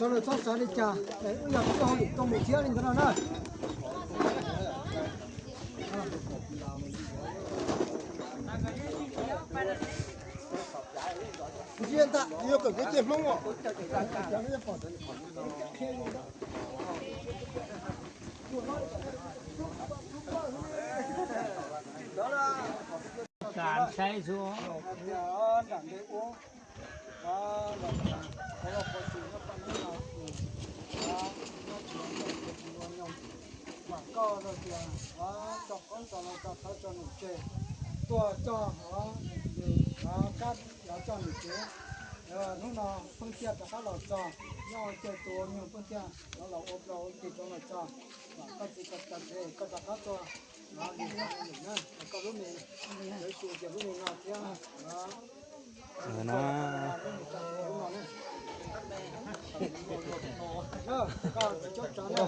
Sawv daws txhob xav li cas, wb yog tib hauj lwm tau mus thiab li ntawd no na. Vam koj rau tias tso qoob tso loo tso thawv tso num tseg tuaj coj kab coj num tsev. Hnub no pheej thiaj rov qab los txog, nyob ua caij tus ua nyuag pheej thiaj rov los ua plag ua plig rov los txog. Vam koj txiv koj taw tsev koj rov qab tuaj, koj lub me, lawv su tias lub me no thiab.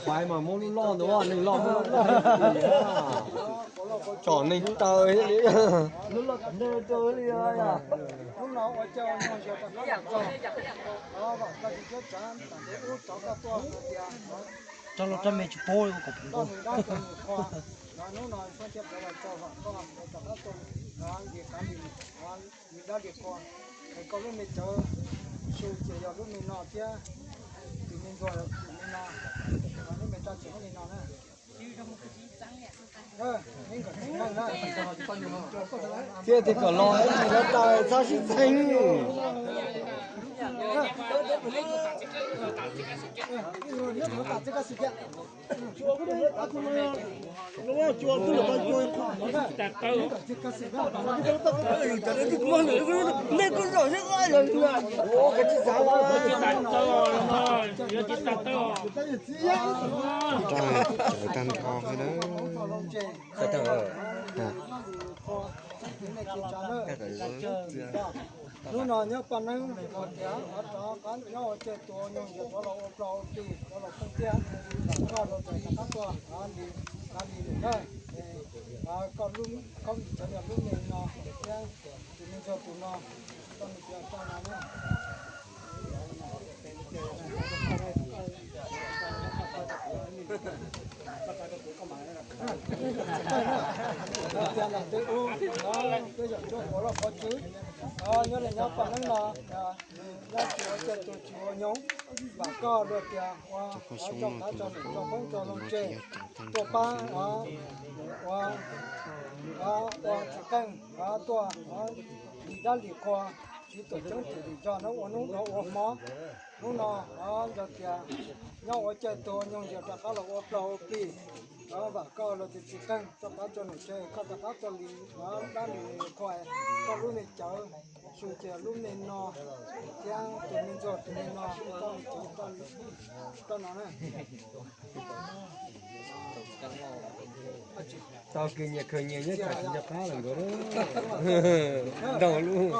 Fais mas muab lub loj ntawd, neeg loj muab lub loj, tsom neeg taw li. Lub loj tsev neeg taw li. Hnub no ua caij ua nyoog yog rov qab los txog, vam koj txiv koj taw tsev tam ntawd ub rov koj tuaj hais tias tso los rau me tsis paub li, koj nws dab koj nws qhua. Hnub no pheej thiaj rov los txog, vam koj rov qab tuaj nqis kav li, li dab li qhua. Es koj lub me cawv su ces yog lub me no thiab, tus me ntxuag yog tus me no, lub me raj tseem li no na. Thiab tis kom los ib tsis lawv taw txhob sib txheeb. Hnub no nyob paj neeb los tias rov qab nyob ua caij tus ua nyuag yog rov los ua plag ua plig rov los pheej tiag, vam koj rau tias rov qab tuaj li, kav li lwm na. Koj lub, koj cov yog lub me no thiab tus me ntxuag tus no, koj mus tias rau no na. Tias lam twb ub, peb yog cuab qhuav loj qhuav tswb, nyob li nyob paj neeb no, nyob tsis ua caij tus tsis ua nyoog, vam koj rau tias ua tso qav tso num tso qoob tso loo tseg tuaj pab ua, ua tsis qeej tuaj li dab li qhua, tsis tuam tseeb tim tim zog no ua hnub no ua hmo. Hnub no yog tias nyob ua caij tus nyoog yog rov qab los ua plag ua plig, vam koj los tias tsis qeej tso qav tso num tseg koj rov qab tuaj li dab li qhua, koj lub me cawv su ces lub me no thiab tus me ntxuag tus me no, koj li cawv rau no na. Tau kws nyias khaws nyias nyob tsam tsis nco qab lawm nkawd. Ntaus lub.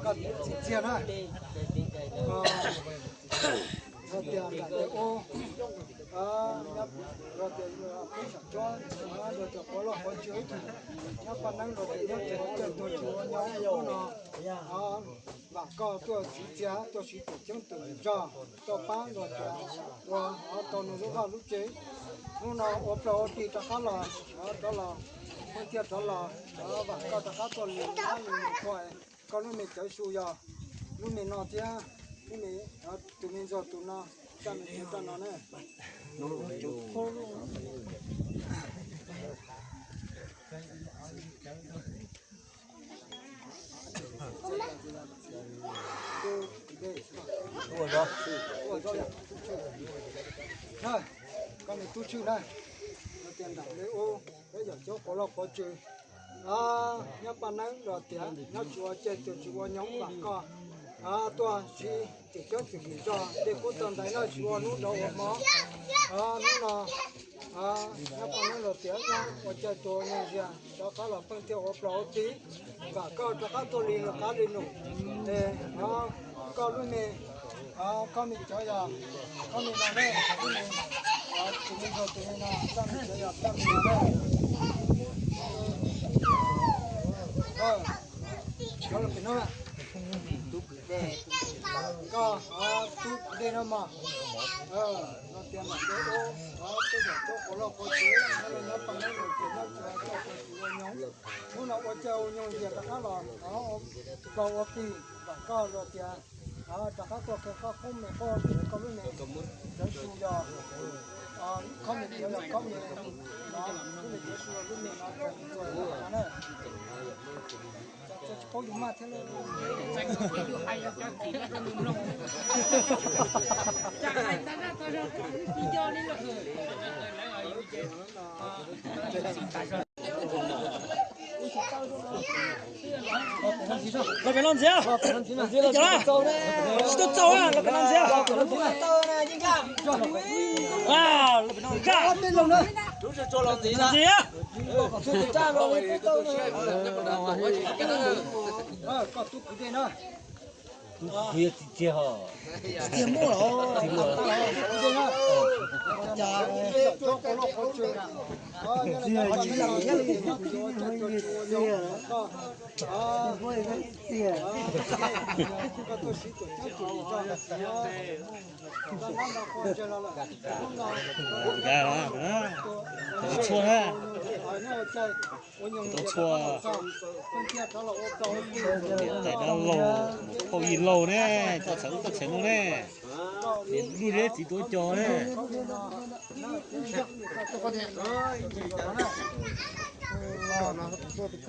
koj txiv txiag na. Yog tias nram tej ub, yog tias peb saum cob, yog tias qhuav los qhuav tsw ib tug nyab paj neeb los tias nyob tsev ua caij tuag tsis ua nyob ub no, vam koj tuaj txiv txiag tuaj siv tus ceeb tus zog tuaj pab los tias ua tau nws lub vaj lub tsev. Hnub no ua plaub ua plig rov qab los, rov los, pheej thiaj rov los, vam koj rov qab tuaj li, li mus koj, koj lub me cawv su yog lub me no thiab, lub me, tus me ntxawg tus no, zaj me ntxawg zaj no na. Koj niag tub Tshwj na, tias nram lej ub peb yog cov qhuav loj qhuav tsw, nyob paj neeb los tias nyob tsis ua caij tuag tsis ua nyob, vam koj tuaj siv tus ceeb tus zog dej kub tau ntaiv noj tsis ua hnub dov ua hmo. Hnub no nyob paj neeb los tias nyob ua caij tuag ua nyoog ziag rov qab los pheej thiaj ua plaub ua plig, vam koj rov qab tuaj li lus qab li lus. Es koj lub me, koj me cov yog, koj me no ne, tus me ntxawg tus me no, koj me cov yog koj me no ne. Cov los pem no, koj tub kwv dej no mog, los tias mam li ua, peb yog cov qhuav loj qhuav tsw, nyob paj neeb los tias nyob tsis ua caij tuag tsis ua nyoog, hnub no ua caij ua nyoog ziag rov qab los plaub ua plig, vam koj los tias rov qab tuaj kawg koj qoob me qoob koj lub me cawv su yog, koj me cawv yog koj me, lub me cawv su lub me no, tsis paub yus maj thiab. Los pem no ntxiv, cov tsis tau txaus, los pem no ntxiv. Los pem no ntxiv. Koj tub kwv dej na. Txiv txiag ho. Txiag muaj los. Txiag muaj los. Nkag tau txhua na, tau txhua, niam tais dab laug, phauj yij laug ne, coj txhawm ub coj txhawm no ne, niam lub zeb txiv tuav cos ne.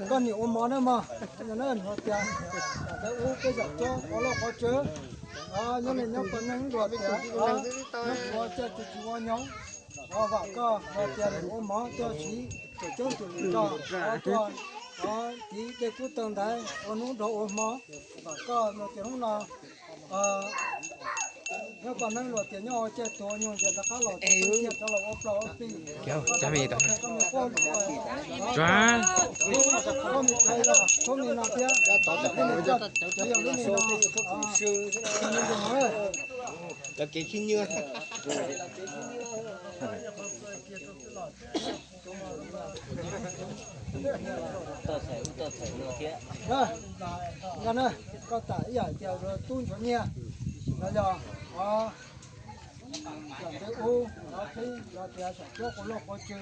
Koj niam ua mov na mog, tias ub peb yog cov qhuav loj qhuav tsw, nyob li nyob paj neeb los tias nyob tsis ua caij tsis ua nyoog, vam koj los tias ua mov tuaj siv tus ceeb tus lim zog tuaj, tiv dej kub tau ntaiv ua hnub dov ua hmo, vam koj los tias hnub no nyob paj neeb los tias nyob ua caij tuag nyoog ziag rov qab los tias rov los ua plaub ua plig. Koj me cov yog koj me no thiab, cov yog lub me no, cov kev khib nyiab. Nkag na, koj tam ib yam tias tub nchuav nyiaj, los yog lam ntev ub los peb los tias saum cuab qhuav loj qhuav tsw,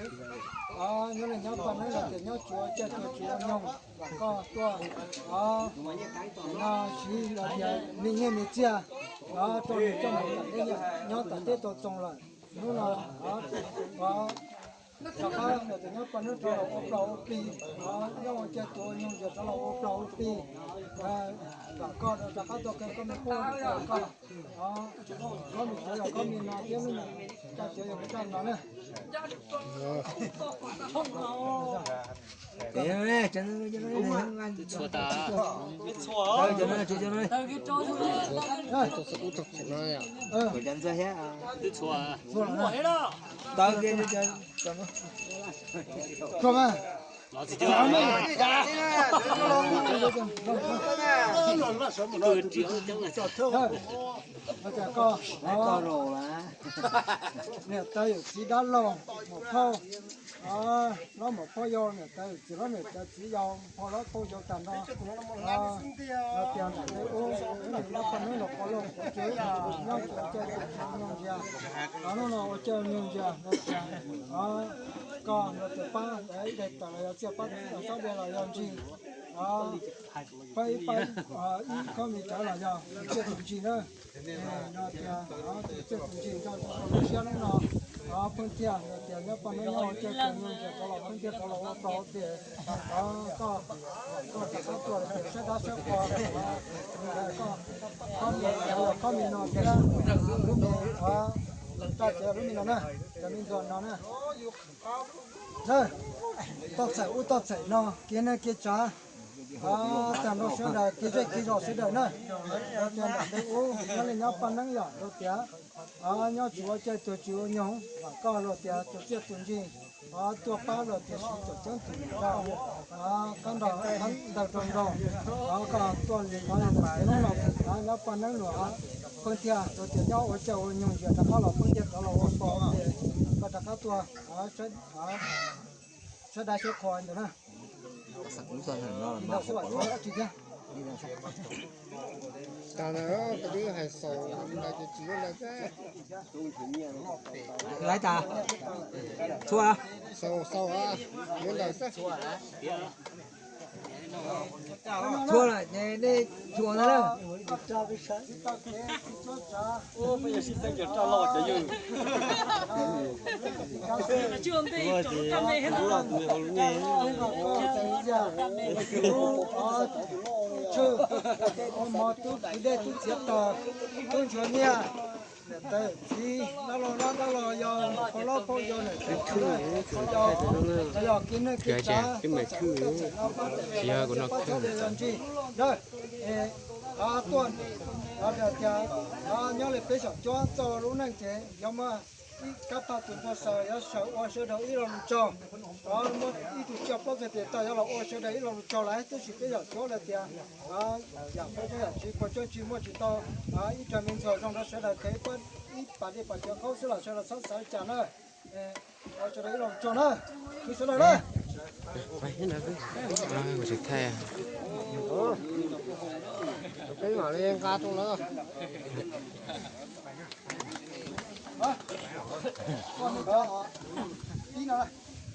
nyob li nyob paj neeb los tias nyob tsis ua caij tsis ua nyoog, vam koj tuaj no siv los tias me nyiaj me txiag rau nws coj mus nyob tam teb tau txoos lawm. Hnub no rov qab los tias nyob paj neeb rov los ua plaub ua plig, nyob ua caij tuag nyoog ziag rov los ua plaub ua plig, vam koj rov qab tuaj kawg koj me qub koj, koj me cov yog koj me no thiab, koj cov yog koj no na. Txhua mas. Koj, niam tais yawm txiv dab laug Maum Phauj, hlob Maum Phauj yau, niam tais yawm txiv, hlob niam tais txiv yau, Phauj hlob Phauj yau tag nrho, tias nram ntej ub, nyob paj neeb los qhov lauj qhov tsev, nyob ua caij ua nyoog ntsia, hnub no ua caij ua nyoog ntsia, tias koj los tias pab ib daim tawm los yog txiaj pab xob de los yog ntsis, pab ib pab ib khob mis cawv los yog tus txiaj tus ntsig na. No tias tus txiaj tus ntsig nrog lub siab hnub no pheej thiaj tias nyob paj neeb nyob ua caij ua nyoog ntsia rov los pheej thiaj rov los ua tau tias koj, koj rov qab tuaj tias saib dab saib qhua, koj, koj khob mis no thiab lub mis, raj tsev lub mis no na, cov me ntxuag no na. Na, toj txhais ub toj txhais no, kev neej kev tsav, tag nrho sawv daws, kev zej kev zos sawv daws na. Rau tias nram ntej ub nyob li nyob paj neeb yom, rau tias nyob tsis ua caij tuag tsis ua nyoog, vam koj los tias tus txiaj tus ntsig tuaj pab los tias siv tuam ceeb tus nrog, qab nrog qab ntaug rau nraug, koj tuaj li qhov li tus txiv noob no nyob paj neeb los pheej thiaj rau tias nyob ua caij ua nyoog ntsia rov qab los pheej thiaj rov los ua pov tias koj rov qab tuaj saib dab saib qhua ntawd na. Tag ntawd twb hais xaus ntawd ces tsis lub ntawd thiab. Laiv tas, txhua, xaus xaus, lub ntawd xwb. Txhua lawm ces nej txhua ntag na. Tshwj, ua mov tub kwv dej tub txiav taws, tub ntsuag nyiaj, niam tais txiv, dab laug dab laug yau, phauj hlob phauj yau, niam tais txiv, yog kev neej kev tsav, txhua txhua txhua no pab txhawb pab txhawb pab txhawb pab txhawb pab txhawb ntawd yog ntsig na. Tuaj tias nyob li peb xyom cuab txoj lub neej ces yog muaj ib kab paj tus npau xaws yog sawv ua sawv daws ib lo lus tsaug, muaj ib tug tsiaj plaub txhais tes taw yog los ua sawv daws ib lo lus tsaug lawm, tab sis peb xyom cuab lawm tias yam peb cov yam tsis puas coj tsis muaj tsis tau, ib co me ntxuag zoo rau sawv daws kheev pab ib pas dej pas cawv qhaub xwb los sawv daws txhob xav cas na. Sawv daws ib lo lus tsaug na, khwv sawv daws na. Peb mam li nqa rau lawv.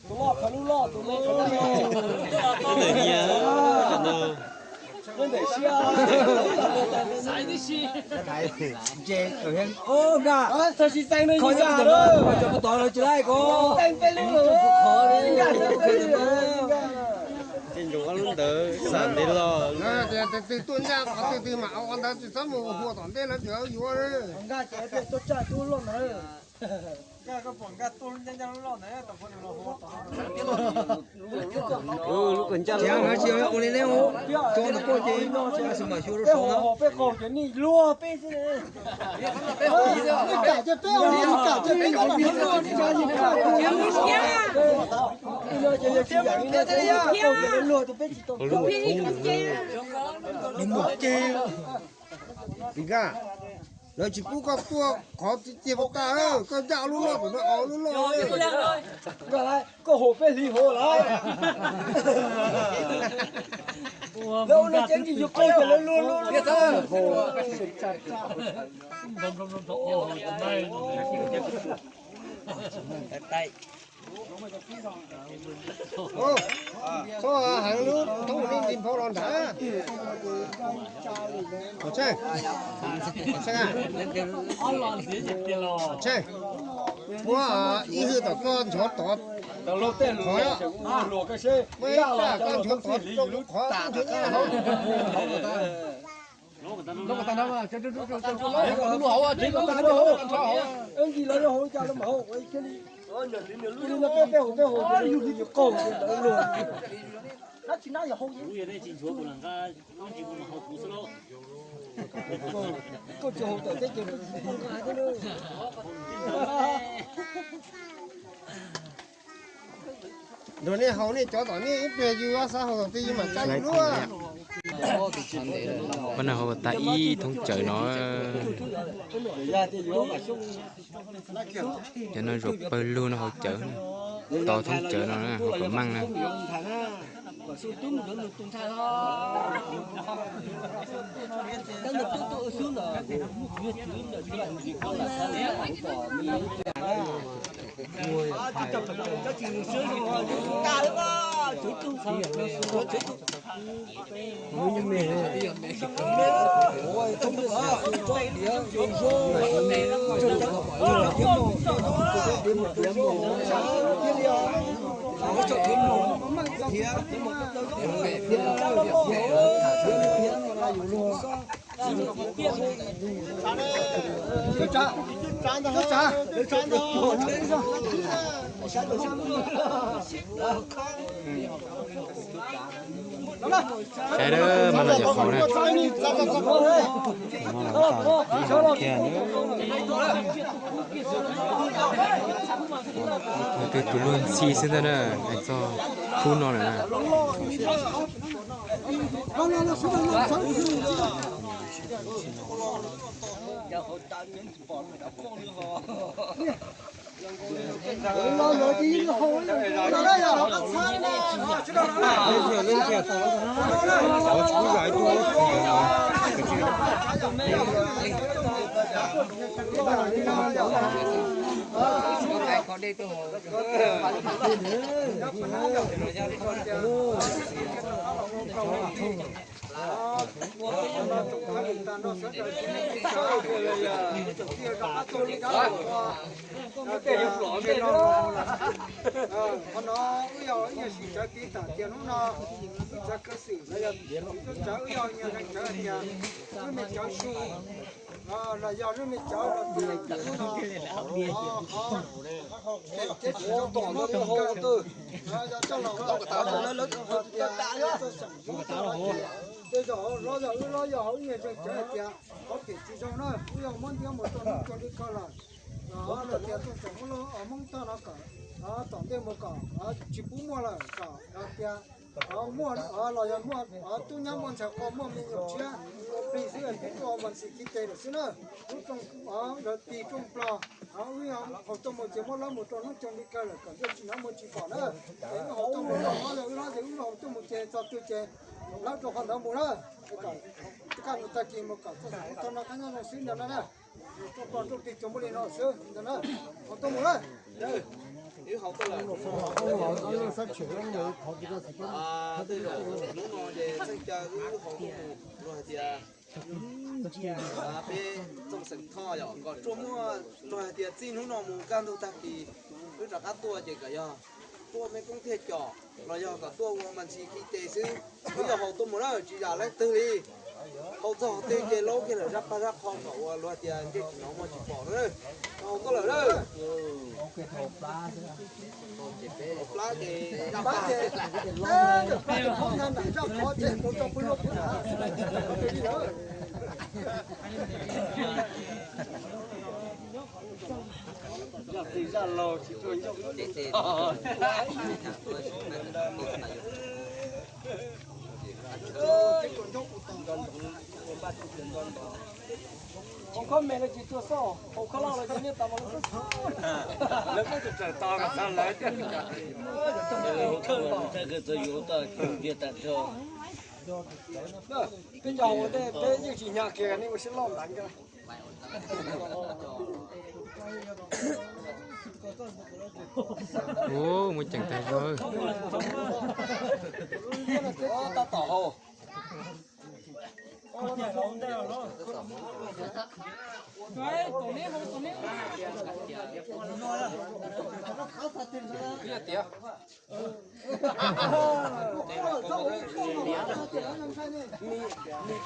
Tus loj khaws lub loj, tus me khaws lub me. Ntawm siab. Tag sib xeeb no, tov tsis laij ko. Qhov li, ces ntsoov ob lub ntawd xam ntev los. Tias tus twg tuaj ncaj qhov twg twg mam ua ntawd, tsis txhob mus hua tom ntej no, tsis yuav. Tsis ua li ne, tso nws tuaj ces mam xyuas rau saud na. Peb qaug ces nej luag peb xwb. Nkaj, lawv tsis pub koj tuaj qhov tiag tiag puas tas, koj ncaj lub loj, lub loj. Koj haus peb hlis haus lawm. Lawv ua no ces yeej yuav qaug ces lawv luag luag. Txhob heev lub thoob nej nti nphau los nrad. Tsheej, Tsheej, muab ib hwj tom koj nchuav tod qhov, muab ib hwj koj nchuav tod rau qhov nchuav nyiaj hauv. Nrog nej haus nej cov tom nej ib pliag yus xav haus tom twg yus mam cab yus lub. Pab no haus tas ib thoob cawv no. Cov no zaum pawg lug no haus cawv, tos thoob cawv no haus kom meej na. Saib dab mas no yog haus na. Tus tus luag ntxhi xwb ntag na, hais txog khub no lawm na. Qhov no wb yog ib nyuag sib cawv tiv tam tias hnub no wb cov kev xwm los yog wb cov wb yog ib nyuag neeg cawv hais tias wb me cawv su los yog wb me cawv los tias hnub no qhov kev tsis zoo tom no yog coj los tias tej zaum los yog wb los yog hauv ib nyuag neeg cawv hais tias qhov kev tsis zoo na wb yog muab ntiab mus rau hnub rau li ko lawm. Los tias tuaj txog Hmoob tag no kom tom ntej mus kom tsis pub muaj lawm kom tias muaj los yog muaj tub nyab muaj ntxhais qhov muaj me nyuam tshiab ua plig xwb peb tuaj ua mas ntxim kiv tes lawm xwb na. Lub rooj lawv tig rooj plo, wb haus tuaj mus ces muab lawv mus rau hnub rau li ko lawm kom ntiaj teb no muaj tsis pom na. Ces wb haus tuaj mus rau hlob yog wb hlob ces wb haus tuaj mus ces txog twg ces lawv rau qhov ntawd mus na. Kaj mus tag kis mus kom txog thaum no qab nyob zoo xwb ntag na. Rooj plo rooj plig tsuas muaj li no xwb ntag na. Haus tuaj mus na. Tej zaum hnub no ces txheej caw wb haus tuaj mus luag hais tias peb txooj xeem Thoj yom kom tsuas muaj luag hais tias txij hnub no mus kaj ntug tag kis wb rov qab tuaj ces kom yog tuaj meb koob thiaj com los yog kom tuaj ua mas ntsis khi ces xwb. Wb yog haus tuaj mus na tsis zam leej twg li. Haus txog twg ces laub kiag lawm zaj paj zaj qho kom ua luag tias ntiaj teb no muaj tsis pom na. Haus tuaj lawm na. Plab ces zaj paj. Hauv khob me no ces tsuas xauj, hauv khob loj no ces niaj tas mas lawv xauj xauj. Lawv muab tus raws tos kom txog lawv tias txog yuav tag nrho. Peb cov hauv ua ntej peb yeej tsis hnyav kiag nej ua siab loj ntawd. Ua muaj ceem tag zog. Tab tom haus. Nws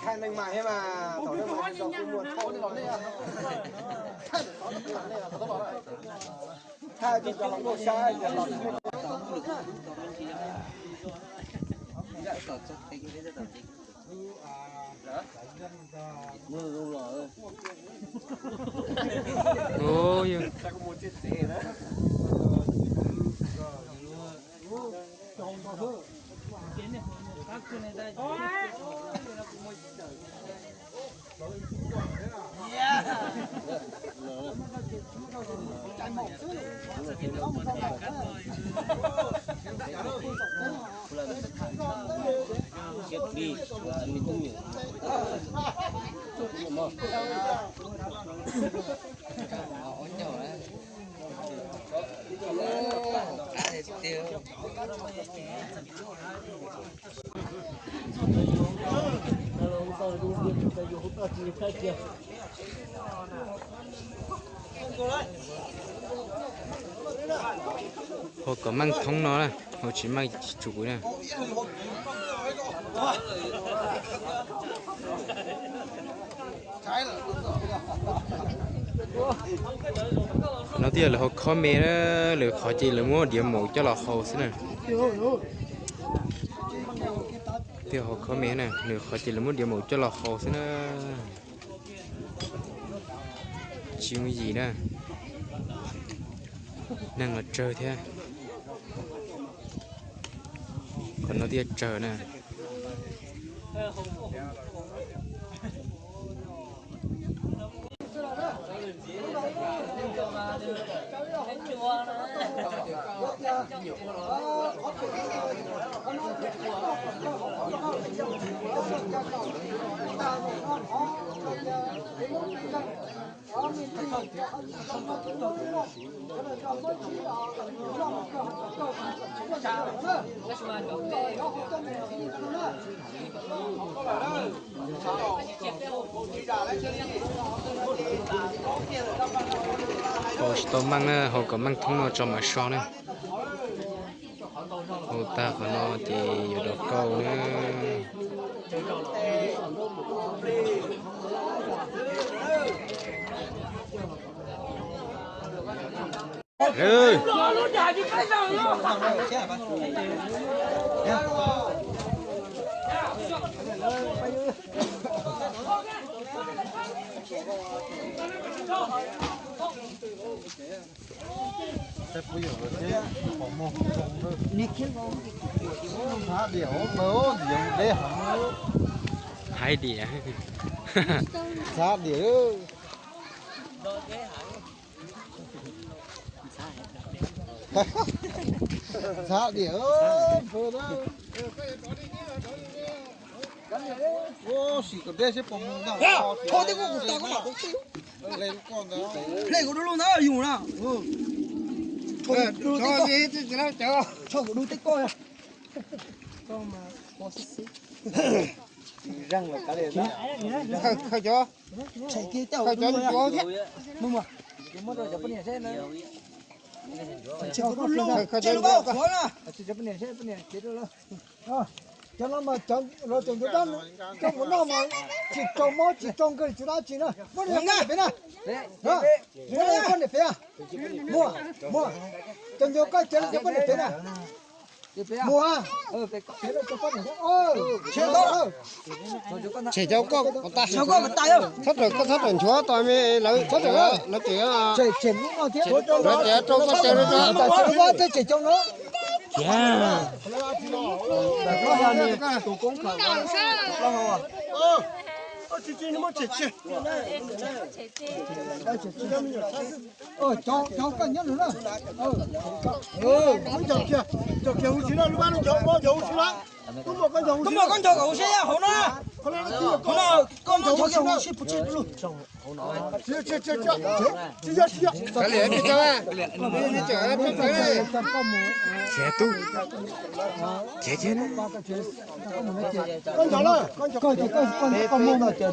thaij neeg mas thiab mas, thaum neeg mas tsis tau kuj muaj thaum los nej, thaij tus cov hluas nkauj saib cov los. Ua yog. Hauv kom meej thoob no na, hauv tsis meej tsis tsum na. No twb yog lawv hauv khob me na, lawv qhov ces lawv muab diav maum coj los haus xwb na. Twb yog hauv khob me na, lawv qhov ces lawv muab diav maum coj los haus xwb na. Tsis yooj yim na, neeg los tsawg thiab. Qhov no thiaj tsawg na. Haus tsis tau meej na, haus kom meej thoob no tso mam so na. Haus tag qhov no ces yuav dov kauj na. Hais diam. Ntxhab diam. Hle kuv dua lub ntawd yus na. Tsho kuv dua tej ko. Khaws cov, khaws cov ncuav thiab. Khaws cov ncuav. Cov no mas cov los cov ncuav dab coj mus noj mas tsis raug mob tsis raug nkeeg tsis dab tsi na. Muab niam peb na. Muab niam peb. Muab, muab. Cov ncuav koj cov los cov poj niam peb na. Muab. Tshem cov koj, txhob rawm koj txhob rawm nchuav tos me lawv, lawv tseem, lawv tseem rau koj cov rau. Cov koj nyob lawm na. Cov kiag huv si na, lub bab lub cov huv si na. Koj muaj koj nco huv si hauv no. Koj nco huv si puas tsis lug. Koj nco lawm, koj nco koj muaj no.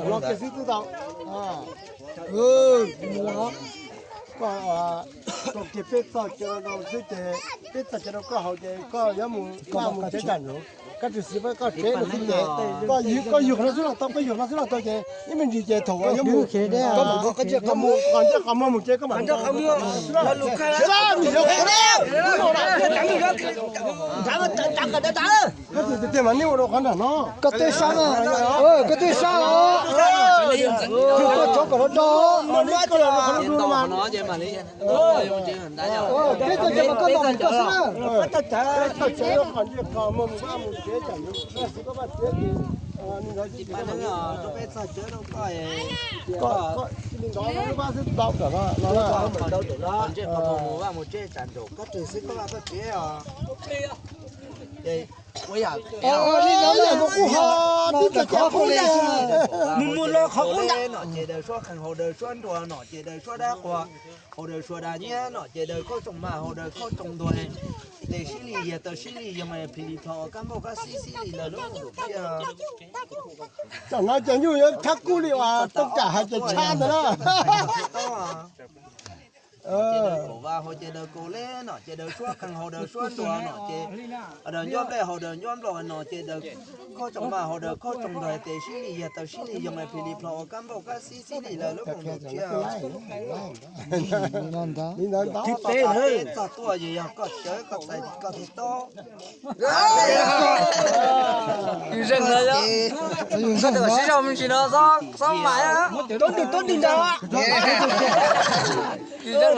Los kiag xwb twb tau. Koj, koj kiag peb txog cov no xwb ces peb txog cov no koj haus ces koj yuav mus, koj mus tsev tsam nrog koj tus xib fwb koj tsev no xwb ces koj yug, koj yug no xwb los tau, koj yug no xwb los tau ces ib me ntsis ces thaum uas yuav mus koj mam nqa qhov ntsej qhov muag mus ces koj mam nqa qhov muag. Koj twb sab, koj twb sab os. Koj cov kom no do, koj los qhov no dua mas. Peb cov ces mas koj los mus koj xwb na. Mus mus los qhov qub no ces daws suab qeeg hauv daws suab nruas no ces daws suab dab quas hauv daws suab dab nyiab no ces daws khaub tsoom mas hauv daws khaub tsoom ntuag. Tes sib li yag taw sib li yag mas phim li thov kab npauj kab xib xib li lawv lub mus ntsia. Tam no ces nyuj yuav thab kub li uas tau kam hais ces tshab ntawd na. Ces daws kaum vas hauv ces daws kaum leb no ces daws suab qeeg hauv daws suab nruas no ces daws ncuab nplej hauv daws ncuab nplaum no ces daws khaub tsoom mas hauv daws khaub tsoom ntuag tes sib li yag taw sib li yag mas phim li plho ua kab npauj kab xib xib li lawv lub mus ntsia ntag. Txog tuaj yog koj sawv koj txais koj thiaj tau. Zeeg no, sib zog me ntsis no xob mam.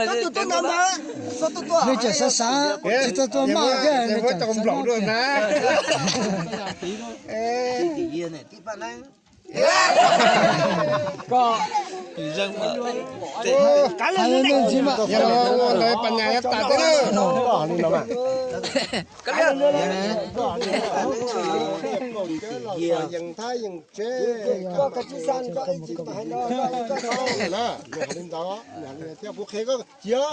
Nws tseem xav xav, tsis tau tua maj thiab, nws tseem xav nplaum dua na. Ua ntawd pas nyas yuav tas thiab na. Yeej thab yeej tseb, koj koj tsis xav koj ib txhis hais no, koj li ntawd thiab kuv qhia koj cia.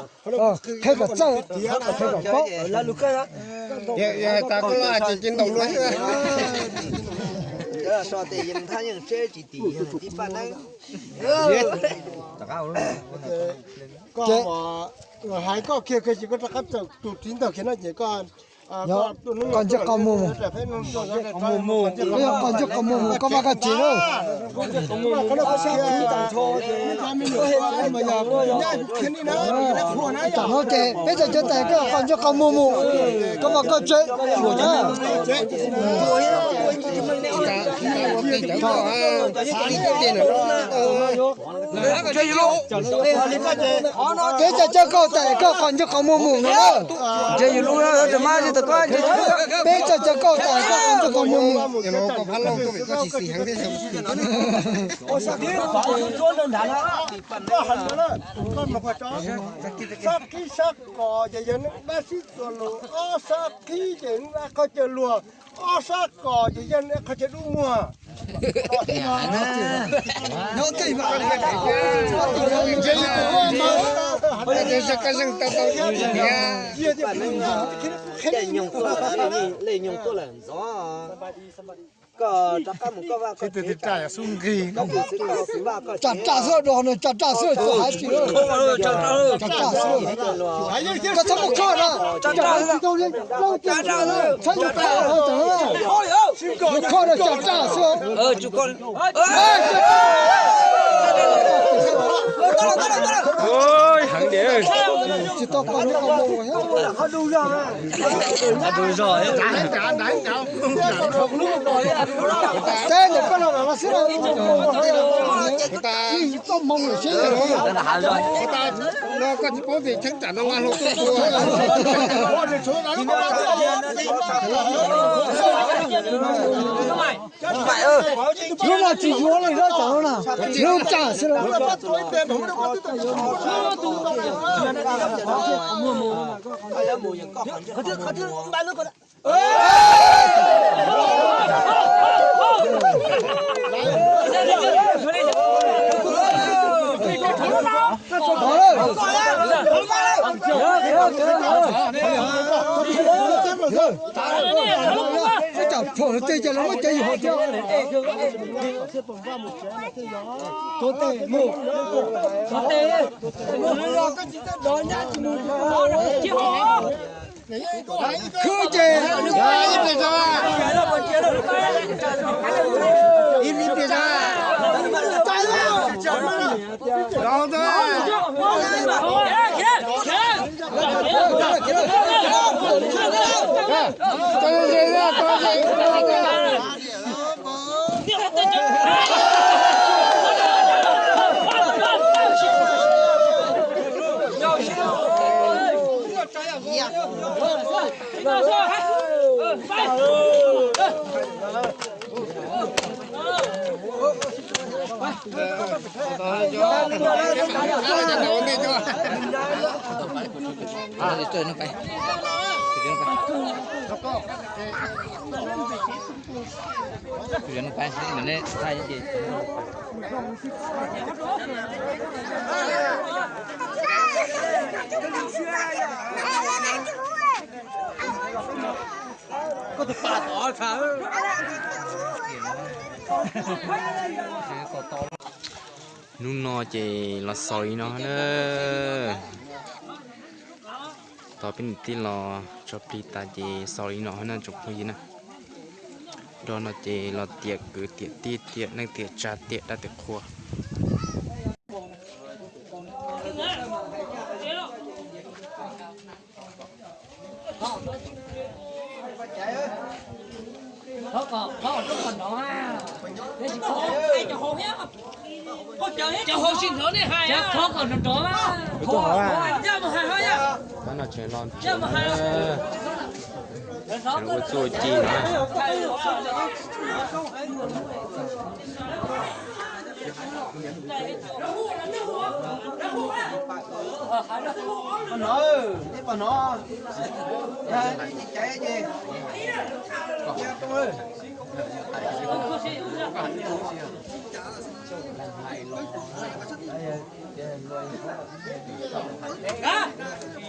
Qhia kom txawj, qhia kom paub. Yog hais tas koj los ces cia ntaus luag xwb. So tes yeej thab yeej tseb tsis tim yog tib paj neeb. Koj hais koj kiag koj tsis koj rov qab txawm tus txiv ntawd kiag no ces koj Qhov ntse qhov muag mus. Yog qhov ntse qhov muag mus koj vaj koj tsev lawm. Tam no ces peb cov cov tais koj qhov ntse qhov muag mus, koj vaj koj tsev. Peb cov cov kauj tais koj qhov ntse qhov muag mus no. Peb cov cov kauj tais koj qhov ntse qhov muag mus. Sab qib sab kos ces yog neb pab sib txuas lus, ob sab qib ces neb qhov chaw luag, ob sab kos ces yog neb qhov chaw dub muag. Lej nyoog tuaj lawm ntxov. Koj rov qab mus koj vaj koj tsev, koj tus txiv koj vaj koj tsev. Tsam tsam xwb, dos no tsam tsam xwb, txawm hais tsis tsam tsam xwb. Koj txhob muab kho na, tsam tsam xwb, txhob yog kho na, tsam tsam xwb. Tsis tau kho na, kho mus. Teb ntawm koj los los xwb. Txoj hmoo lawm seb. Koj tsis paub tias cheeb tsam no nqa hluas tuaj tua. Lub no tsis yuav li lub tsam no na, lub tsam xwb. Tsam pom tej cas los muab cov yus hauv thiab. Khwb ces. Hnub no ces los xaus li no na. Tos peb niam tij los tso plig tas ces xaus li no na tsoom phooj ywg na. Nrog no ces los tiam kwv tiam tij tiam neej tiam tsav tiam dab tiam qhua. Ua txuj ci na.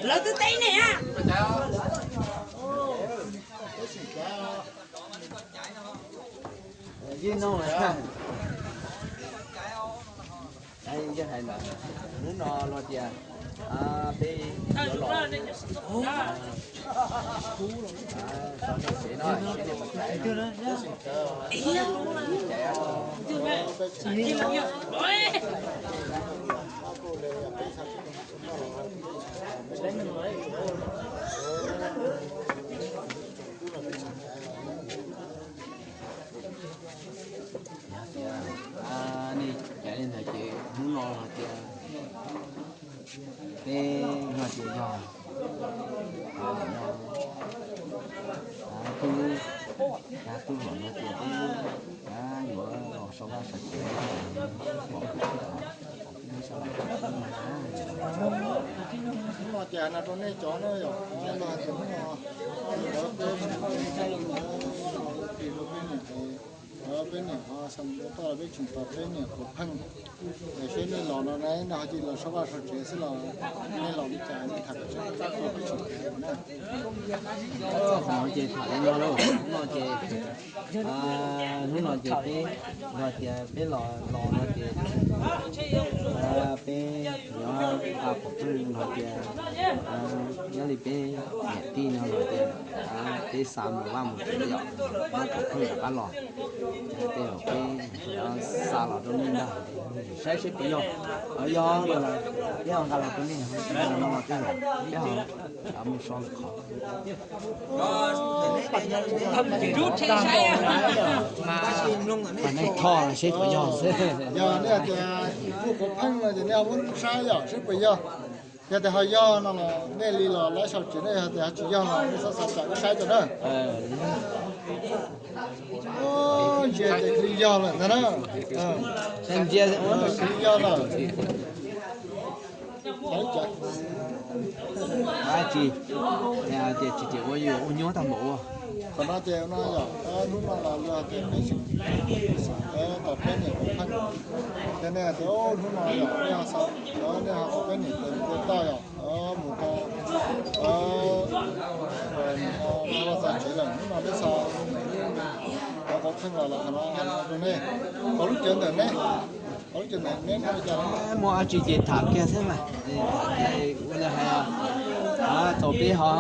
Lawv twb teb ne. Yeej no, yeej hais ntawd, hnub no luag tias peb yuav los, tau nej tsev no seb nej puas caiv. Yog tias nej caiv li ntawd ces hnub no hais tias peb hais tias yog tub, tub los hais tias peb yuav los sau vaj sau tsev, pom kuv pom peb sawv daws. Hnub no ces hais no rau nej cov na yom, hnub no hais tias hnub no peb tsis tau mus ua tis rau peb niam, peb niam ho xa mus rau toj, peb tseem tos peb niam quav pheej. Es seb nej los no ne, nej ho cia li los sau vaj sau tsev xwb los nej los li cas, nej tham kom txog peb tseem hais na. Hnub no ces tham li no lauj, hnub no ces, hnub no ces peb los tias peb los, los no ces peb nyob nqa quav pheej no tias, nyob li peb niam tij no los tias peb xa mus vaj mus tsev yom, muab quav pheej rov qab los. Tej zaum peb yuav xa los rau nej ntag, saib seb puas yog. Yog no los peb ho nqa los rau nej, no los tej zaum peb ho mus so lwm qhov. Mas nej thov seb puas yog xwb. Yog nej tias kuj quav pheej no ces nej ho muab rub saib yom seb puas yog. Yog tias ho yog no los nej li los laib sau tsev, nej yog tias ho tsis yog los nej txhob xav tsam wb saib tso na. Ntsia ces cia li yog lawm ntag na. Ntsia cia li yog lawm. Dab tsi, tias tsis tias ua yuav ua nyuaj tag npaum ua. Qhov no ces no yom, hnub no los luag tias peb tseem tos peb niam quav pheej. Ces nej tias hnub no yom, nej ho xa, nej ho tos peb niam tes mus rau toj yom, mus rau, mus rau txog tsev lawm, hnub no peb xa quav pheej los lawm, qhov no rau nej, qhov lub cawv ntawm neb, qhov lub cawv ntawm neb muaj li cas, muaj dab tsi ces tham kiag xwb mas, tham kiag ua li hais, thaum peb ho,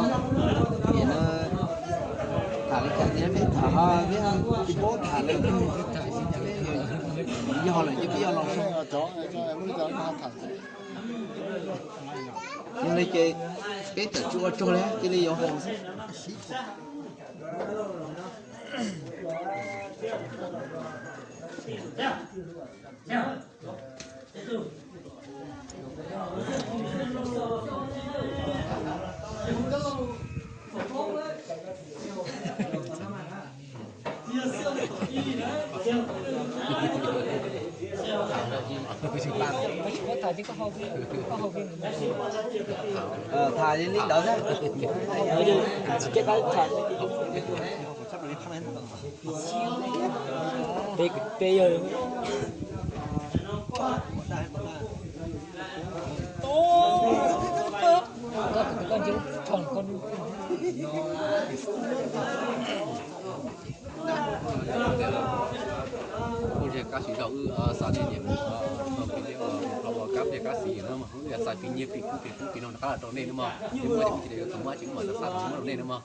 tham li cas ces peb tham ho, peb tsis paub tham lawm, yog lawm ces peb yuav los sau. Yog li ces peb txawm tsis ua tsaug li, cia li yuav haus xwb. Tham li ntawd xwb. Peb, peb yog Kuj yog kab xis zaum wb xa nej niam mus tau pem teb ua kab pliag kab xis na mog, wb xav pib nyiag pib kub pem kub pem no rov qab los rau nej na mog. Yog muaj ces kuv cia li yuav tus muab tsis muaj tau xa tus muab rau nej na mog.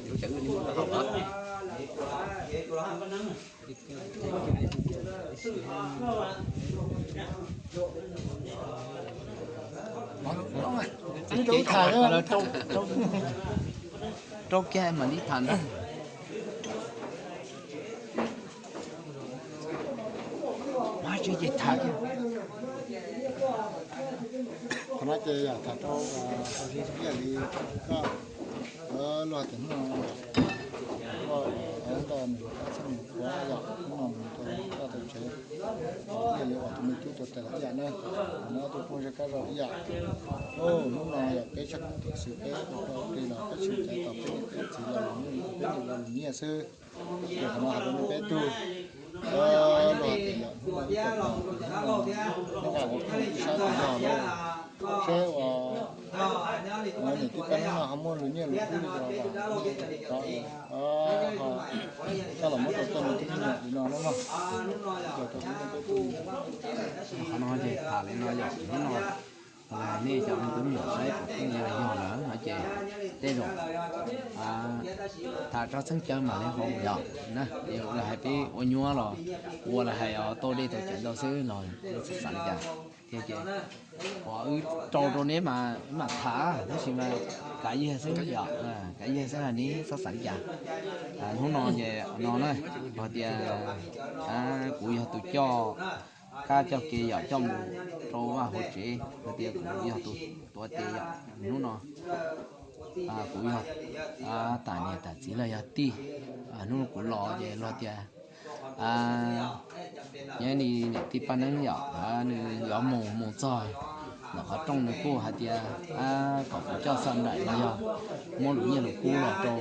Lub caij wb li muab rau hauv na. Rau kiag mam li tham ntag. Mas tsis ces tham kiag. Qhov no ces yam tham rau ib yam li koj luag tias hnub no koj ntawm nws txheej nws qhuav yom, hnub no mus rau koj tau tsev, ib yam li uas tus me tub tuag tas lawm ib yam na. Qhov no tus phooj ywg Kab Zaum ib yam. Hnub no yog peb tshaj kuv tiam sis peb ua rau ua ke los peb tsis caiv tom peb niam peb txiv los lus nyiaj, peb niam los lus nyiaj xwb. Ces qhov no hais rau nej peb tug, luag tias yog hnub no ib tag tag, hnub no nej nqa ua phooj ib sab tus yog lauj, seb ua niam tij pab neeb no ho muaj lus nyiaj lus kub li cas los vam, ho coj los muab rau koj niam tij me nyuam li no na mog. Qhov no ces tham li no yom, hnub no nej cov me tub me nyuam saib kuv phooj ywg yog lawm no ces tej zaum tham txog txheeb caw mam li hais yom na. Ces ua li hais peb ua nyuaj los ua li hais tau dej tau cawv ntau xwb los txhob xav li cas. Tiag ces uas wb rau rau neb mas wb mam tham tab sis mas kav yig xwb yom, kav yig xwb neb txhob xav li cas. Hnub no ces no na, hais tias kuv yog tus coj kab coj kev yom, coj mus rau vaj hauv tsev, hais tias kuv yog tus tuav tes yom. Hnub no kuv yog tam niam tam txiv los yog tij, hnub no kuv los ces luag tias nyob li niam tij paj neeb yom, nws yuav mus mus txog ntawm qhov rooj nws kuj hais tias kom kuv coj xa nraim los yog muab lus nyiaj lus kub los rau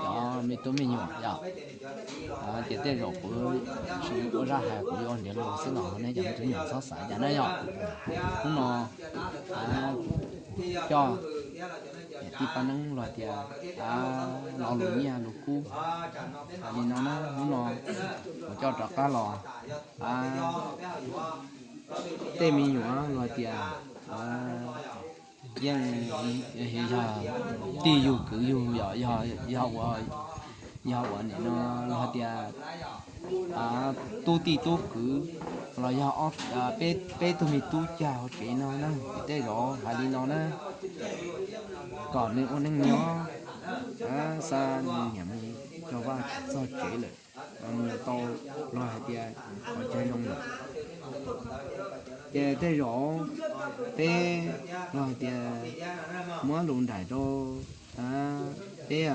cov me tub me nyuam yom. Ces tej zaum kuv tsis ua zaj hais, kuv yuav ua nrhiav lus xwb los neb cov me tub me nyuam txhob xav cas na yom. Hnub no coj niam tij paj neeb los tias los lus nyiaj lus kub li no na, hnub no kuv coj rov qab los tej me nyuam los tias yeej yog tij yug kwv yug yom, yog, yog ua nim no los tias tub tij tub kwv los yog peb tug me tub cag hauv tsev no na, ces tej zaum hais li no na, kom nws ua neej nyob, xa nws niam mus rau vaj txog tsev lawm, mus tau los hais tias qhov chaw zoo lawm. Ces tej zaum peb los hais tias muab lus nraim rau peb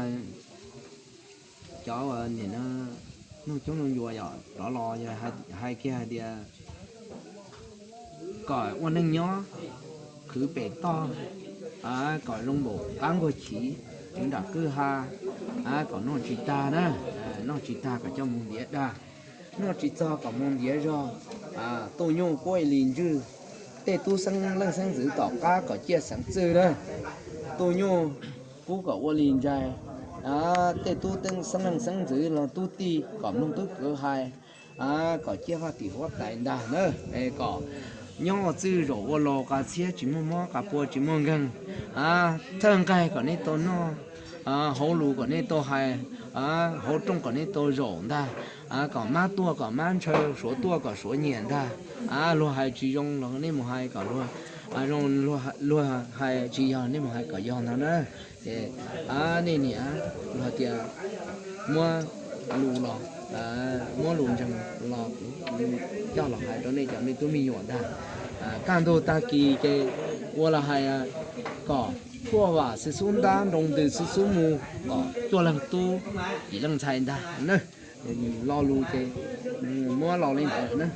cov uas nim no nug coob nug ncua yom, rov los yog hais kiag hais tias kom ua neej nyob khwv pem toj, kom zoo npaum qab nkuaj chiv, nram kwj ha, kom noj tsis tag na, noj tsis tag kom coj mus ntiav dag, noj tsis txog kom mus ntiav zog, tuj nyuj kuj ua li ntswj, tej tub xeeb leej xeeb ntxwv tom qab kom ciaj xeev txwj na, tuj nyuj kub kom ua li ntsais, tej tub xeeb leej xeeb ntxwv los tub tij kom mloog tub kwv hais, kom ciaj vaj tim huab tais ntag na, kom nyob ua txwj zaum ua laus, qas txhiab tsis muaj mob, qas pua tsis muaj nkeeg, thawj nqaij kom neb tau noj, hauv lus kom neb tau hais, hauv rooj kom neb tau zaum ntag, kom mab tuaj kom mab ntshaw, suav tuaj kom suav nyiam ntag, luag hais tsis zoo los nej mus hais kom zoo, luag hais tsis yog nej mus hais kom yog ntag na. Ces nej niam luag tias Muab lus los, muab lus ntseeg los kuv coj los hais rau nej cov me tub me nyuam ntag. Kaj ntug tag kis ces ua los hais kom tshuaj vam xwb xub ntab, nroo ntws xwb xub mus, kom cuaj leeg tub yim leej ntxhais ntag na. Lo lus ces muab los li ntawd na.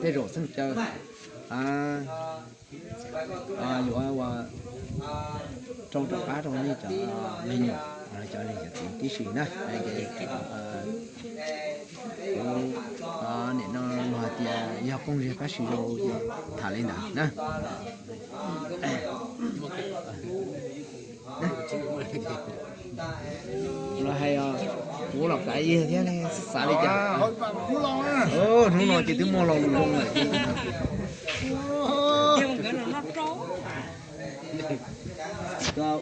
Tej zaum xeej caw yuav ua rau rov qab rau nej cov me nyuam, cov niam cov txiv tib si na. Kuv nim no los hais tias yog kooj ziag pab si rau ces tham li ntawd na. Los hais, kuv los kav yig thiab ne, xav li cas? Hnub no ces twb muaj lo lus zoo lawm.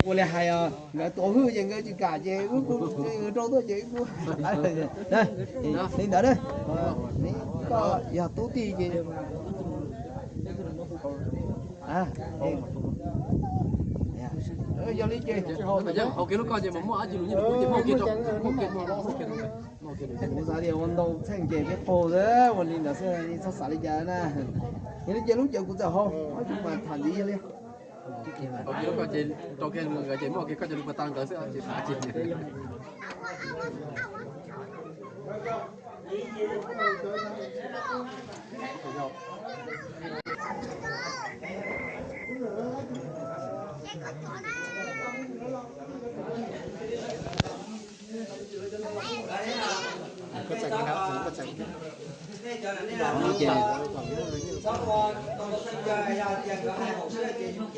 Ua li hais, nkawd tuav hwj ces nkawd tsis kam ces wb kuj rau tuaj ces wb kuj li ntawd na. Koj yog tub tij ces yog li ces kuv xav tias ua ntau txheej ces peb qaug xwb, ua li ntawd xwb, txhob xav li cas na. Yog li ces lub caij kuv txawm haus, ob tug mas tham ntxiv yog li. Ces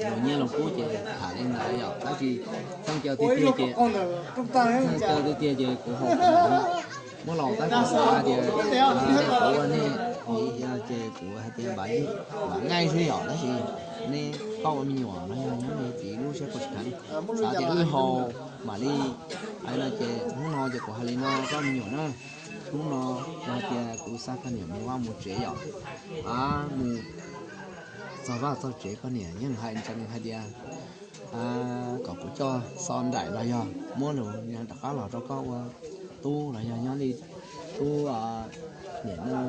los nyiaj los kub ces tham li ntawd yom, tab sis txheej caw tiag tiag ces, txheej caw tiag tiag ces kuv haus, muab los tab sis xav tias kuv ua nej, ces kuv hais tias npav nqaij xwb yom, tab sis nej koj ua me nyuam los yog nyob li txiv lub siab koj tsis kheev, xav tias wb haus mam li hais no ces hnub no ces kuv hais li no koj me nyuam na. Hnub no yog tias kuv xa koj niam mus vaj mus tsev yom, mus txog vaj txog tsev koj niam yeej hais ntsees hais tias kom kuv coj xo nraim los yog muab lus rov qab los rau koj ua tub los yog nyob li tub niam no,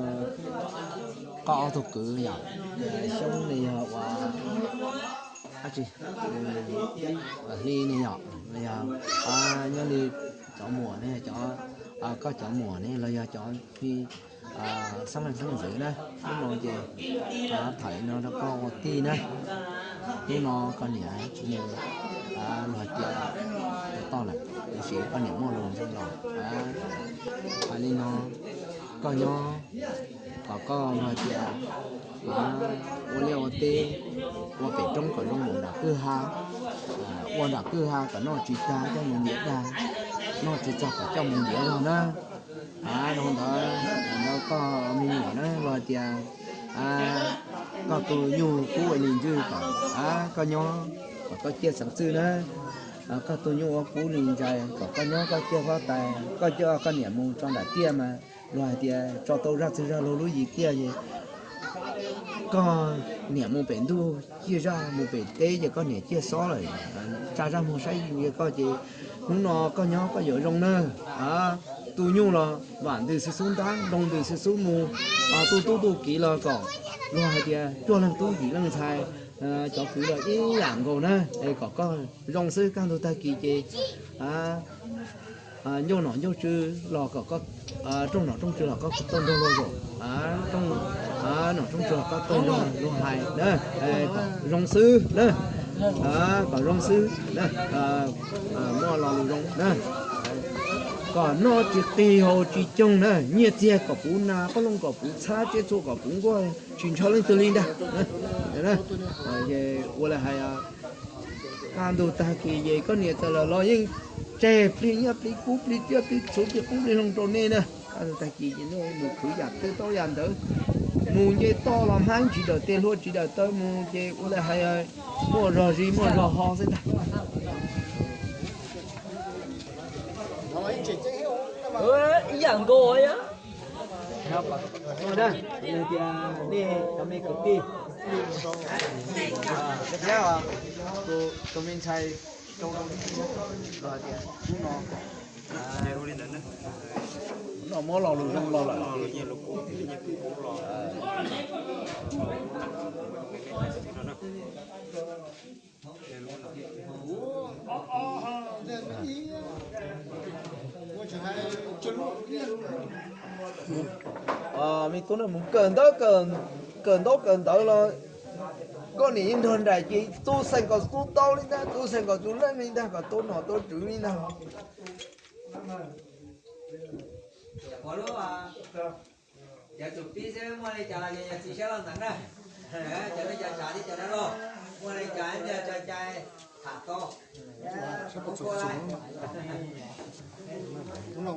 koj ob tug kwv yom, Xyoob ne yog ua dab tsi, Hli ne yom, los yog nyob li cov muam ne, cov, koj cov muam ne los yog cov xeeb leej xeeb ntxwv na, hnub no ces tham li no rau koj ua tij na. Hnub no koj niam mus los hais tias tau lawm, tiam sis koj niam muaj lus ntseeg los hais li no, koj nyob kom koj los hais tias ua liaj ua teb, ua pem roob kom zoo mus nram kwj ha, ua nram kwj ha kom noj tsis tag coj mus ntiav dag, noj tsis txog kom coj mus ntiav zog na. Rau ntawd, ntawd koj me nyuam na los hais tias koj tus nyuj kub ua li ntxwj kom koj nyob kom koj ciaj xeev txwj na. Koj tus nyuj ua kub li ntxais kom koj nyob koj ciaj huab tais, koj coj koj niam mus tso nram tiaj mas luag hais tias tso tau zaj txwg zaj luag lub yim tiaj ces koj niam mus pem ntuj ciaj zaj, mus pem teb ces koj niam ciaj xob lawm, tsa zaj muag saib koj ces hnub no koj nyob koj yuav zoo na. Tus nyuj los vam ntws xwb xub ntab, nroo ntws xwb xub mus, tu tub tu kiv los kom luag hais tias cuaj leej tub yim leej ntxhais, cov kwv los ib yam nkaus na, es kom koj zoo xwb, kaj ntug tag kis ces ncauj nom ncauj tswv los kom koj, rooj nom rooj tswv los koj tau nrog luag zaum, nom rooj tswv los koj tau nrog luag hais na, kom zoo xwb na, kom zoo xwb na, muaj lo lus zoo na, kom noj tsis qis haus tsis coog na, nyiaj txiag kom puv nas, qoob loo kom puv txhab, tsiaj txhu kom puv nkuaj, tsis ntshaw leej twg li ntag. Ua li hais, kaj ntug tag kis ces koj niam txawm los los yeej tseg plig nyiaj plig kub plig tsiaj plig txhu plig qoob plig loo rau nej na. Kaj ntug tag kis ces nej mus khwv yam twg tau yam ntawd, mus nce toj los hmab tsis dawm tes hlua tsis dawm taw mus ces ua li hais muaj zog zis muaj zog ho xwb ntag. Ib yam nkaus. Tias nej cov me kwv tij thiab tus me ntxhais rau rau tias hnub no No muab lo lus zoo los lawm. Me tub no mus kawm ntaub, kawm ntaub kawm ntawv los koj niam yeej nrog nraim ces tub xeem kom tub taub li ntag, tub xeem kom tub leej li ntag, kom tub nom tub tswv li ntag. Cov tsum pib xwb, muaj li cas los yog yog txiv saib los ntawd na. Cov nej cov tshav thiab cov dab laug, muaj li cas yog tso cai tham tau. Qhov no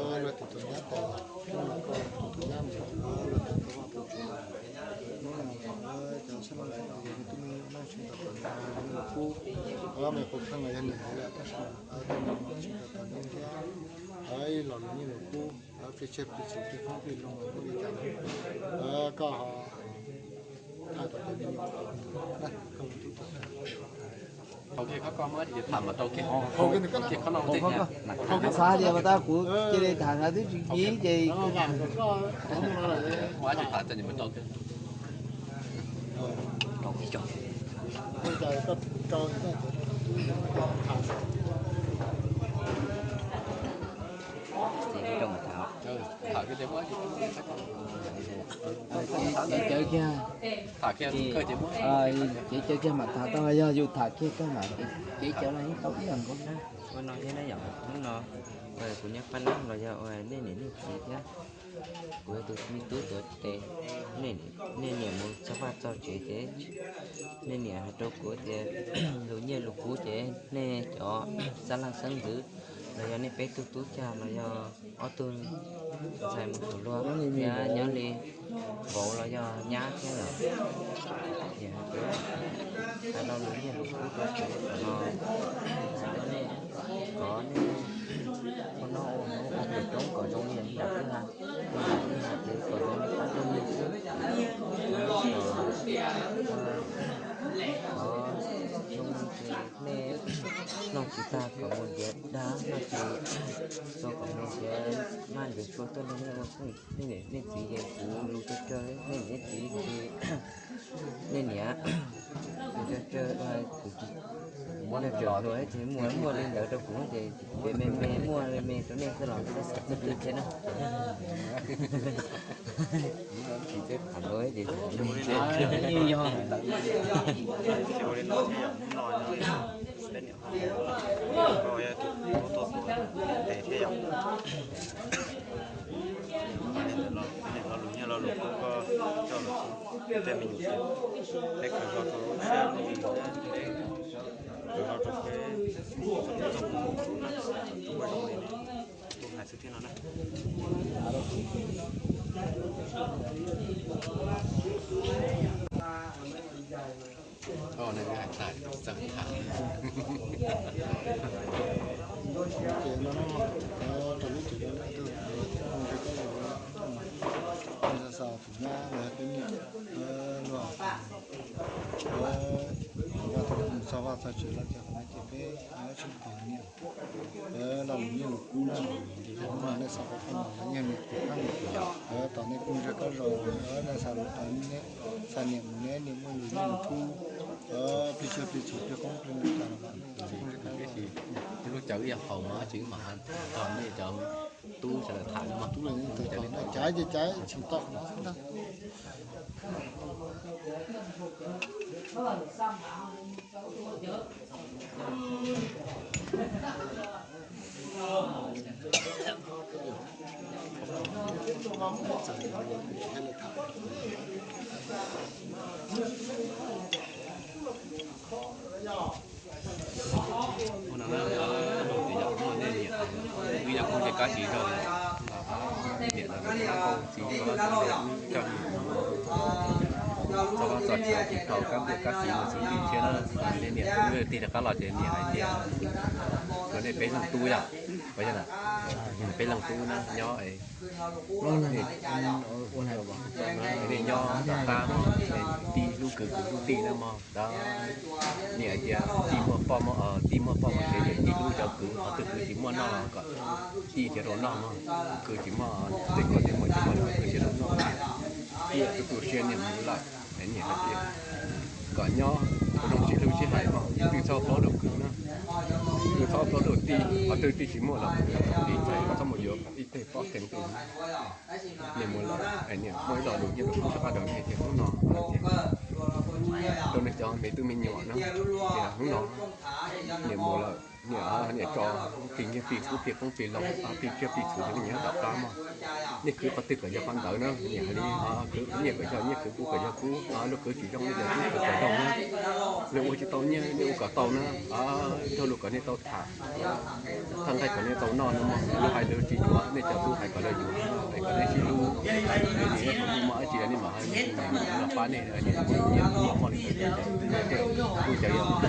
ces luag tus tus nyab tes, tus tus nyab mus, luag tus tus vaj tus tsev, hnub no cov sab laj yog tub me nyuam neej tshee tom me nyuam kub, me nyuam kub kheej los yog niam hais lawm tab sis mas tub me nyuam tshee tom me nyuam thiab, ib los lus nyiaj lus kub, plig tshiab plig txhua plig qoob plig loo los kuj li cas, koj ho thaij tau cov me nyuam. Hauv kiag qhov ko mas tham mas rau kiag, hauv kiag qhov no, xav tias mas tab kuv cia li tham nqa twb tsis kiv ces muaj dab tsi tham txog nws mas rau kiag. Cawv kiag, cev cawv kiag mam tham tau, yog yus tham kiag kawg mam cev cawv los yeej tau ib yam nkaus na. Ua no thiab na yom, hnub no kuv nyob Paj Nab los yog nej niam nej txiv thiab, kuv yog tus me tub tuav tes, nej niam mus txog vaj txog tsev ces nej niam hais rau kuv tias lus nyiaj lus kub ces nej cov xab laj xeeb ntxwv los yog nej peb tug tub cag los yog ob tug ntxhais mus saum luag thiab nyob li vauv los yog nyab thiab lawm. Ces hais tias hais lo lus nyiaj lus kub rau kuv no, hais rau nej kom nej ua noj ua haus ua npua roob kom zoo li yam li nram kwj ha, li nram kwj ha ces kom zoo li pab tug nyiaj xwb. Kom zoo li nej noj tsis tag kom mus ntiav dab, noj tsis txog kom mus ntiav maj ntiav tshuaj tuaj nrog nej ua xwb. Nej niam nej txiv ces kuv lus tsawg tsawg, nej niam nej txiv ces nej niam lus tsawg tsawg, kuv tsis muaj tsawg hluas ces muaj muaj li ntawd rau kuv ces kuv me me muaj li me rau nej xwb los xav xav twg twg thiab na. Tham lus ces yog Koj yog tus tuaj tuaj tes thiab yom. Lo lus nyiaj lo lus kub koj coj los tej me nyuam ces peb khaws zog rau lub siab lub ntsws, peb khaws zog rau peb txoj moo zoo na, tus zoo li tus hais xwb thiab no na. Ces no rau lub tsev rau lub tub, xav tus nyab los yog peb niam luag, tus vaj txog vaj txog tsev los ces qhov no ces peb tsis tau niam, peb los lus nyiaj lus kub na, ces nej xav pab pab no los yog niam tus kheej, tom nej kuj ntshe kab zoo, nej xav lus tau, nej xav niam mus neb niam muaj lus nyiaj lus kub, plig tsawg plig txhua plig qoob plig loo cas los mas kuj ntshe kab zoo. Lub cawv ib yam haus mas tsis mam tog nej cov tub sawv daws tham no mas tub lawv cav ces cav tsis tau. Ua no na, ces yog muaj nej niam, wb yog kuj ces kab tsis zoo, niam los tsis tab kauj txiv coj, txog vaj txog tsev tsis tau kab ntiam kab txiv mus xwb thiab na. Nej niam wb tig rov qab los ces niam hais tias kom nej peb zoo tub yom. Peb leej tub na nyob, nej nyob tom qab mog, tij hlub kwv, kwv hlub tij na mog. Niam hais tias tij muaj poj, tij muaj poj muaj sev ces tij hlub cov kwv, qhov twg kwv tsis muaj noj los kom tij nrhiav rau noj mog. Kwv tsis muaj, tej koj tej muam tsis muaj los kwv nrhiav rau noj. Tiam tus tu siab niam mus lawm, niam hais tias kom nyob ua zoo sib hlub sib hais mog, twb txhob plaub rau kwv na, twb txhob plaub rau tij, qhov twg tij tsis muaj los kwv tij txhais txhob mus yuav ib teg pob kheev tus. Niam mus lawm, niam muaj ib lo lus nyiaj rau kuv sab qab rau niam tias hnub no, rau nej cov me tub me nyuam na, tias hnub no niam mus lawm, niam, niam tso plig nyiaj plig kub plig qoob plig loo, plig tsiaj plig txhu rau nej nyob tom qab mog. Nej khwv qhov twg kom yog qhov ntawd na, niam hais li, khwv nyiaj kom yog nyiaj, khwv kub kom yog kub, lub kwv tsis zoo nej cov tub khwv kom zoo na. Nej ua tsis tau nyiaj nej ua kom tau na, nrog luag kom nej tau tham, thaj nqaij kom nej tau noj no mog. Lawv hais lawv tsis yuav, nej cov tub hais kom lawv yuav, hais kom nej sib hlub. Nim nej thaum twg muaj dab tsi nej mam hais, los pab nej, nyiaj muaj muaj li ntawd, kuv cov yog kuv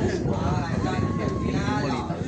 muaj li ntawd.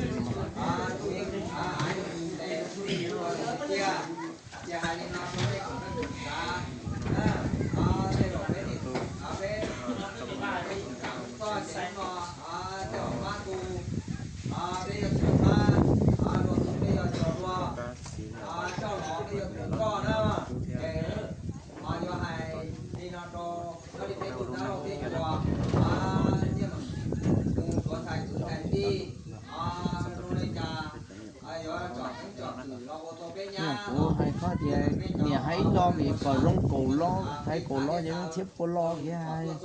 Kuv hais koj tias niam hais ib lo vim kom zoo kaum lo, hais kaum lo ces zoo txhiab pua lo thiab hais.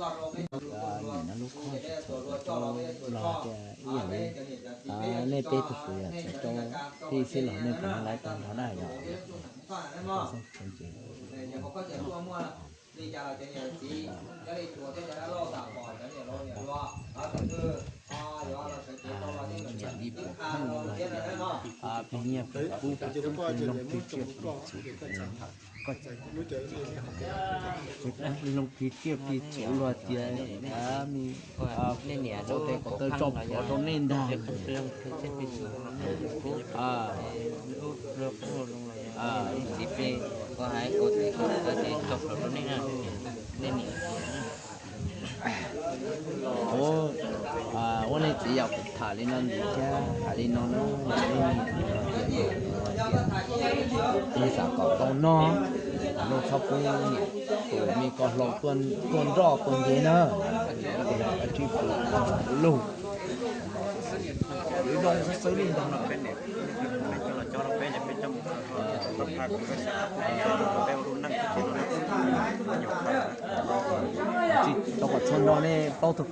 Niam no lub khob tsis txhaum rau los tias ib yam li nej peb tug kwv yog txhaum rau tij xwb los nej puas laiv tau nrog na yog. Niam li puas pheej los tias plig nyiaj plig kub plig qoob plig loo plig tsiaj plig txhu, plig loo plig tsiaj plig txhu los tias ua tau tso plhuav rau nej ntag. Ua nej txiv yam kuv tham li no ntxiv thiab hais li no na, nej niam tias nej xav kom tau noj, nej txhob pub niam tus me ko hlau tuaj nroj tuaj nce na, ces yog dab tsi pub lug. Zoo xwb xwb li ntag no. Tsis tau kom txhua no nej plaub tug